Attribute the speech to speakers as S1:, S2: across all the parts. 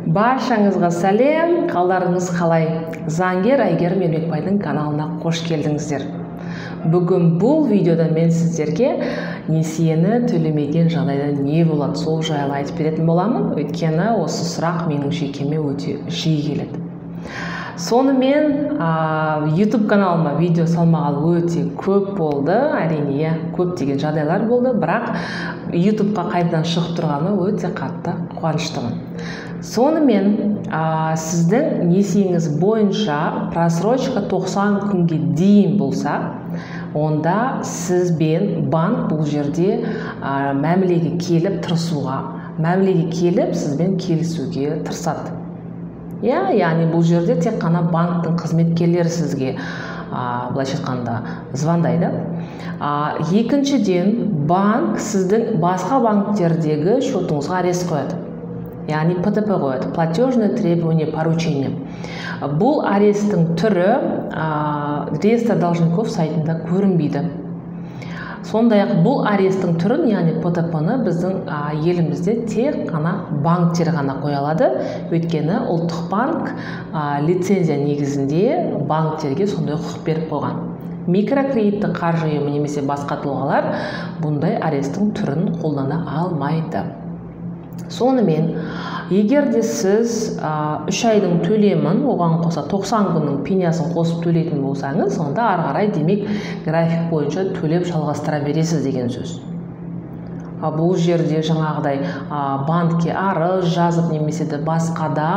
S1: Баршаңызға сәлем, қалдарыңыз қалай? Заңгер Әйгерім Ермекбайдың каналына қош келдіңіздер. Бүгін бұл видеода мен сіздерге несиені төлемеген жағдайда не болады, сол жайлы айтып беретін боламын. Өйткені осы сұрақ менің жекеме өте жиі келеді. Сонымен YouTube каналыма видео салмағалы өте көп болды. Әрине, көптеген жағдайлар болды, бірақ YouTubeқа қайтадан шығып тұрғаныма өте қатты қуаныштымын. Сонымен, сіздің несиеңіз бойынша просрочка 90 күнге дейін болса, онда сізбен банк бұл жерде мәмілеге келіп тырысуға, мәмілеге келіп сізбен келісуге тырысады. Яғни бұл жерде тек қана банктың қызметкерлері сізге, былайша айтқанда, звондайды. Екіншіден, банк сіздің басқа банктердегі счетыңызға арест қояды. Яғни ПТП қояды, платежное требование поручение. Бұл аресттің түрі реестр должников сайтында көрінбейді. Сондай-ақ бұл аресттің түрін, яғни ПТП-ны біздің елімізде тек қана банктер ғана қоя алады. Өйткені ұлттық банк лицензия негізінде банктерге сондай құқық беріп қойған. Микрокредитті қаржы ұйымы немесе басқа тұлғалар бұндай аресттің түрін қолдана алмайды. Сонымен, егер де сіз 3 айдың төлемін, оған қоса 90 күннің пенясын қосып төлейтін болсаңыз, онда ары қарай демек график бойынша төлеп жалғастыра бересіз деген сөз. Бұл жерде жаңағыдай банкке арыз жазып немесе де басқа да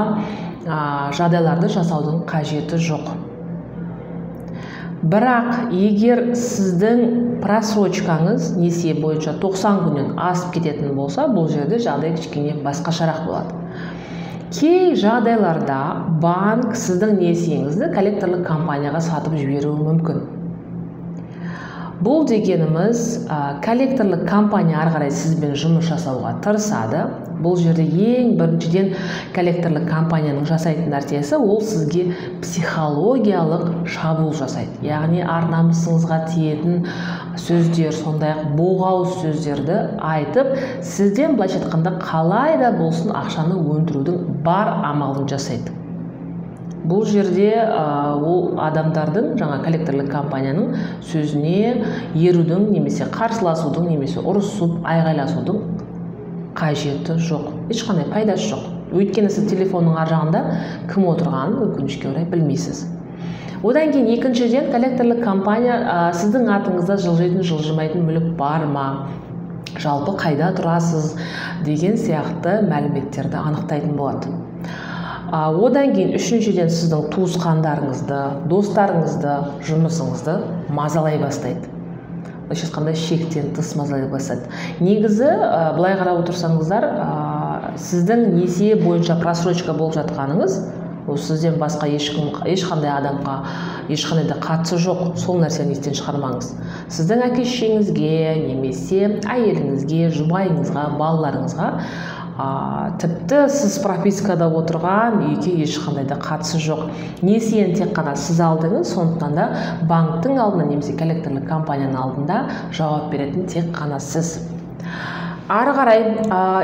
S1: жағдайларды жасаудың қажеті жоқ. Бірақ егер сіздің просрочкаңыз несие бойынша 90 күннен асып кететін болса, бұл жерде жағдай кішкене басқашарақ болады. Кей жағдайларда банк сіздің несиеңізді коллекторлық компанияға сатып жіберуі мүмкін. Бұл дегеніміз, коллекторлық компания ары қарай сізбен жұмыс жасауға тырысады. Бұл жерде ең біріншіден коллекторлық компанияның жасайтын нәрсесі, ол сізге психологиялық шабуыл жасайды. Яғни ар намысыңызға тиетін сөздер, сондай-ақ боғауыз сөздерді айтып, сізден былайша айтқанда қалай да болсын ақшаны өндірудің бар амалын жасайды. Бұл жерде ол адамдардың, жаңа коллекторлық компанияның сөзіне ерудің немесе қарсыласудың немесе ұрысып, айғайласудың қажеті жоқ. Ешқандай пайдасы жоқ. Өйткені сіз телефонның ар жағында кім отырғанын өкінішке орай білмейсіз. Одан кейін екіншіден, коллекторлық компания сіздің атыңызда жылжитын, жылжымайтын мүлік бар ма, жалпы қайда тұрасыз деген сияқты мәліметтерді анықтайтын болады. Одан кейін үшіншіден, сіздің туысқандарыңызды, достарыңызды, жұмысыңызды мазалай бастайды. Былайша айтқанда, шектен тыс мазалай бастайды. Негізі, былай қарап отырсаңыздар, сіздің несие бойынша просрочка болып жатқаныңыз, ол сізден басқа ешқандай адамға ешқандай да қатысы жоқ, сол нәрсені естен шығармаңыз. Сіздің әке шешеңізге немесе әйеліңізге, жұбайыңызға, балаларыңызға, тіпті сіз пропискада отырған үйге ешқандай да қатысы жоқ. Несиені тек қана сіз алдыңыз, сондықтан да банктың алдында немесе коллекторлық компанияның алдында жауап беретін тек қана сіз. Ары қарай,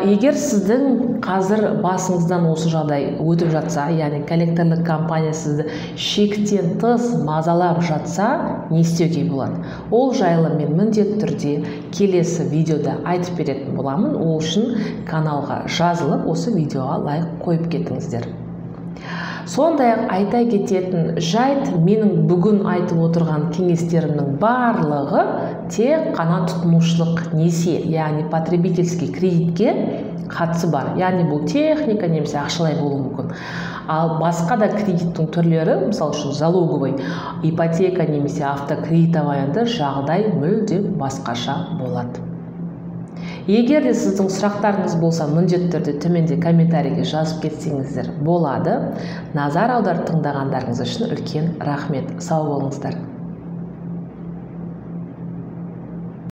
S1: егер сіздің қазір басыңыздан осы жағдай өтіп жатса, яғни коллекторлық компания сізді шектен тыс мазалап жатса, не істеуге болады? Ол жайлы мен міндетті түрде келесі видеода айтып беретін боламын. Ол үшін каналға жазылып, осы видеоға лайк қойып кетіңіздер. Сондай-ақ айта кететін жайт, менің бүгін айтып отырған кеңестерімнің барлығы тек қана тұтынушылық несие, яғни потребительский кредитке қатысы бар. Яғни бұл техника немесе ақшалай болуы мүмкін. Ал басқа да кредиттің түрлері, мысалы үшін залоговый ипотека немесе автокредитованияда жағдай мүлдем басқаша болады. Егер де сіздің сұрақтарыңыз болса, міндетті түрде төменде комментарийге жазып кетсеңіздер болады. Назар аударып тыңдағандарыңыз үшін үлкен рахмет. Сау болыңыздар.